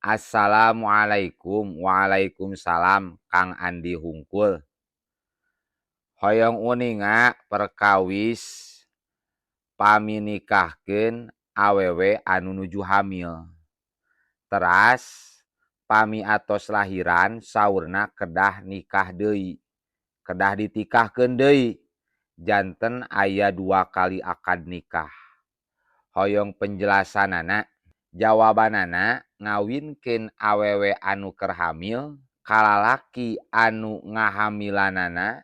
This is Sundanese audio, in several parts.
Assalamualaikum. Waalaikumsalam, Kang Andi hungkul. Hoyong uninga perkawis pami nikahkeun awewe anu nuju hamil. Teras pami atos lahiran saurna kedah nikah deui, kedah ditikahkeun deui, janten aya dua kali akad nikah. Hoyong penjelasanana. Jawabanana, ngawinkeun awewe anu keur hamil ka lalaki anu ngahamilanana,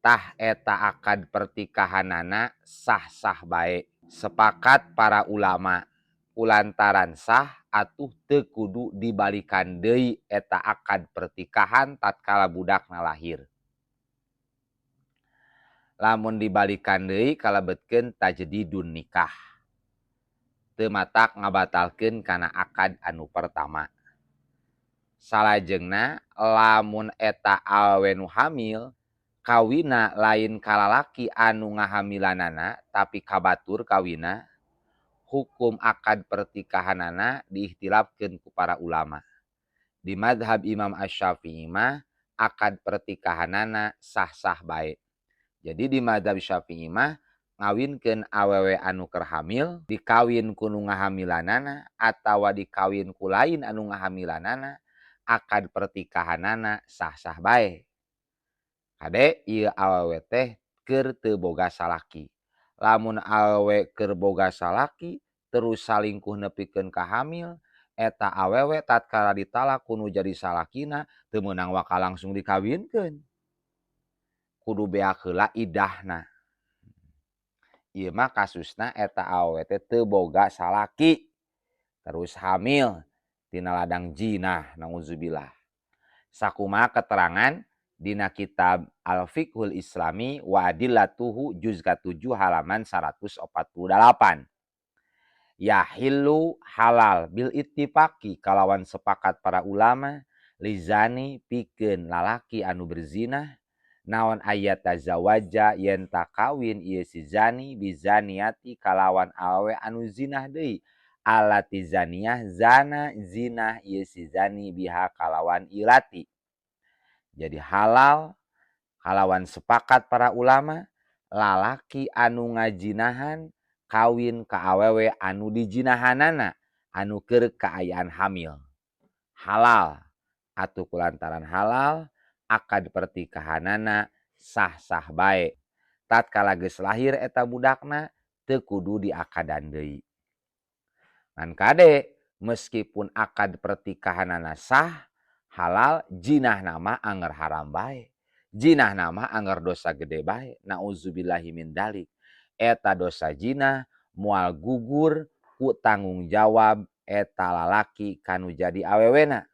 tah eta akad pertikahanana sah-sah bae, sepakat para ulama. Kulantaran sah atuh teu kudu dibalikan deui eta akad pertikahan tatkala budakna lahir. Lamun dibalikan deui kalebetkeun tajdidun nikah, teu matak ngabatalkeun kana akad anu pertama. Salajengna, lamun eta awewe nu hamil kawina lain ka lalaki anu ngahamilanana, tapi ka batur kawina, hukum akad pertikahanana diikhtilafkeun ku para ulama. Di madhab Imam Asy-Syafi'i mah akad pertikahanana sah-sah bae. Jadi di madhab Syafi'i mah ngawinkeun awewe anu keur hamil, dikawin ku nu ngahamilanana atawa dikawin ku lain anu ngahamilanana, akad pertikahanana sah-sah bae. Kade, ieu awewe teh keur teu boga salaki. Lamun awewe keur boga salaki terus salingkuh nepikeun ka hamil, eta awewe tatkala ditalak ku nu jadi salakina teu meunang waka langsung dikawinkeun, kudu beak heula idahna. Ieu mah kasusna eta awewe teh teu boga salaki, terus hamil tina ladang jinah, naudzubillah. Sakumaha keterangan dina kitab Al-Fiqhul Islami wa Adillatuhu juz ka-7 halaman 148. Yahillu halal bil ittifaqi kalawan sepakat para ulama, lizani pikeun lalaki anu berzina, naon, ayyatazawaja yen kawin ieu si zani, bizaniati kalawan awewe anu zinah deui, allati zaniyah zana zinah ieu si zani, biha kalawan ilati. Jadi halal kalawan sepakat para ulama lalaki anu ngajinahan kawin ka awewe anu dijinahanana anu keur kaayaan hamil, halal. Atuh kulantaran halal, akad pertikahanana sah-sah bae. Tatkala geus lahir eta budakna teu kudu diakadan deui. Ngan kade, meskipun akad pertikahanana sah, halal, jinahna mah anger haram bae, jinahna mah anger dosa gede bae, naudzubillahi min dzalik. Eta dosa jinah moal gugur ku tanggung jawab eta lalaki kanu jadi awewena.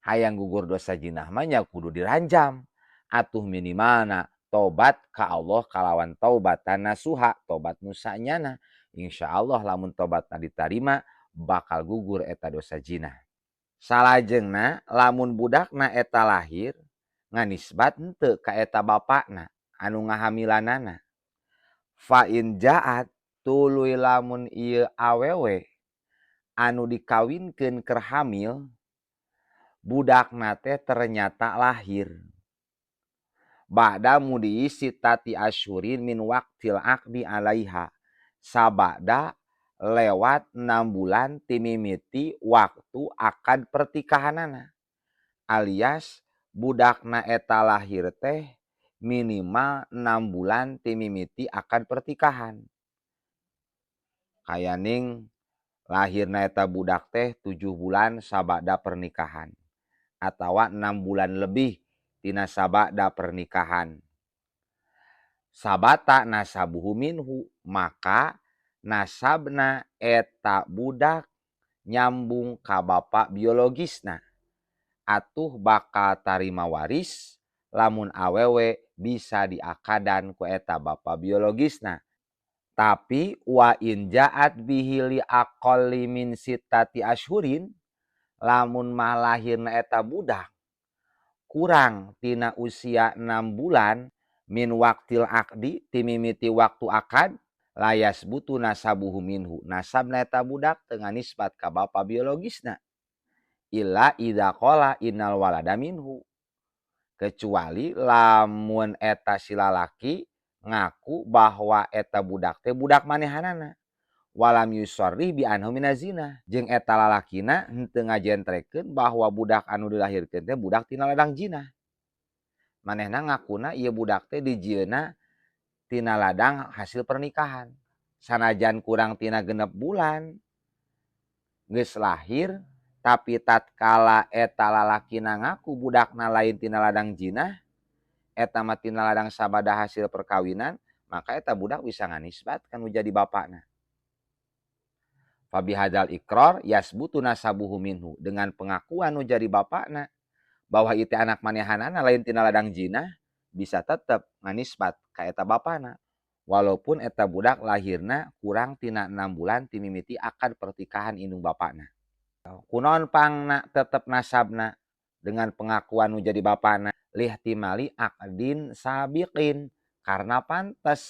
Hayang gugur dosa jinah mah nya kudu diranjam atuh, minimalna tobat ka Allah kalawan taubatan nasuha, tobat nu sanyana. Insyaallah lamun tobatna ditarima bakal gugur eta dosa jinah. Salajengna, lamun budakna eta lahir nganisbat henteu ka eta bapakna anu ngahamilanana. Fa in ja'at tuluy lamun ieu awewe anu dikawinkeun keur hamil, budakna teh ternyata lahir ba'da mudhi sittati asyhurin min waqtil aqdi alaiha, sabada lewat 6 bulan timimiti waktu akad pertikahanana, alias budakna eta lahir teh minimal 6 bulan timimiti akad pertikahan. Kayaning lahirna eta budak teh 7 bulan sabada pernikahan atawa 6 bulan lebih tina sabada pernikahan, sabata nasabuhu minhu, maka nasabna eta budak nyambung ka bapa biologisna, atuh bakal tarima waris lamun awewe bisa diakadan ku eta bapa biologisna. Tapi wa in ja'at bihi li aqalli min sittati asyhurin, lamun mah lahirna eta budak kurang tina usia 6 bulan, min waqtil aqdi timimiti waktu akad, La yasbutu nasabuhu minhu, nasabna eta budak teu nganisbat ka bapa biologisna, illa idza qala innal walada minhu, kecuali lamun eta si lalaki ngaku bahwa eta budak teh budak manehanana, walam yusharrih bi annahu minaz zina, jeung eta lalakina henteu ngajentrekeun bahwa budak anu dilahirkeun teh budak tina ladang jinah. Manehna ngakuna ieu budak teh dijieunna tina ladang hasil pernikahan, sanajan kurang tina 6 bulan geus lahir. Tapi tatkala eta lalakina ngaku budakna lain tina ladang jinah, eta mah tina ladang sabada hasil perkawinan, maka eta budak bisa nganisbat ka nu jadi bapakna. Fabihadzal iqrar yasbutu nasabuhu minhu, dengan pengakuan nu jadi bapakna bahwa itu anak manehanana, lain tina ladang jinah, bisa tetep nganisbat ka eta bapana walaupun eta budak lahirna kurang tina 6 bulan ti mimiti akad pernikahan indung bapakna. Kunaon pangna tetep nasabna dengan pengakuan nu jadi bapakna? Lihtimali aqdin sabiqin, karena pantes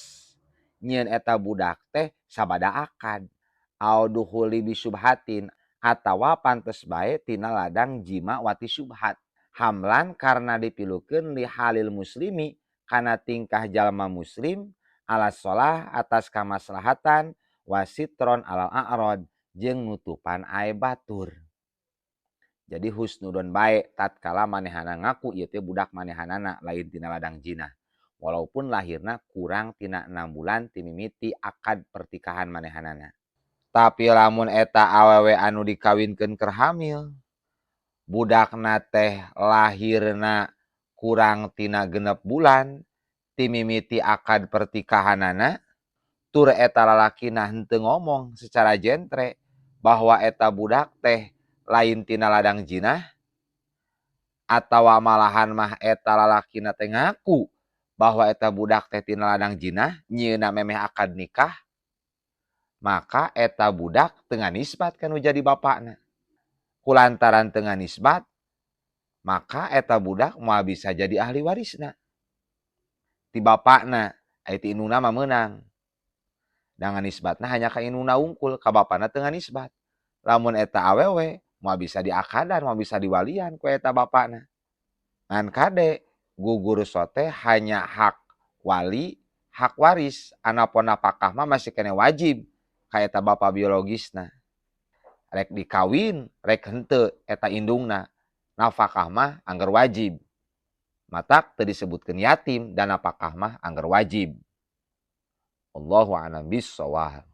nyieun eta budak teh sabada akad, au dukhuli bisyubhatin, atawa pantes bae tina ladang jima wati syubhat. Hamlan, karena dipilukeun, li halil muslimi, kana tingkah jalma muslim, ala sholah, atas kamaslahatan, wasitron alal a'rad, jeung nutupan aib batur. Jadi husnudon bae tatkala manehana ngaku ieu teh budak manehanana, lain tina ladang jinah, walaupun lahirna kurang tina 6 bulan ti mimiti akad pernikahan manehanana. Tapi lamun eta awewe anu dikawinkeun keur hamil, budakna teh lahirna kurang tina 6 bulan ti mimiti akad pernikahanana, tur eta lalakina henteu ngomong secara jentre bahwa eta budak teh lain tina ladang jinah, atawa malahan mah eta lalakina teh ngaku bahwa eta budak teh tina ladang jinah nyieunna memeh akad nikah, maka eta budak teu nganisbat ka nu jadi bapakna. Kulantaran teu nganisbat, maka eta budak moal bisa jadi ahli warisna ti bapakna. Aya ti indungna mah meunang da nganisbatna hanya ka indungna wungkul, ka bapakna teu nganisbat. Lamun eta awewe moal bisa diakadan, moal bisa diwalian ku eta bapakna. Ngan kade, gugur sote hanya hak wali, hak waris. Anapun napakah mah masih keneh wajib ka eta bapa biologisna. Rek dikawin rek henteu eta indungna, nafkah mah angger wajib. Matak teu disebutkeun yatim dan napakah mah angger wajib. Allahu a'lam bissawab.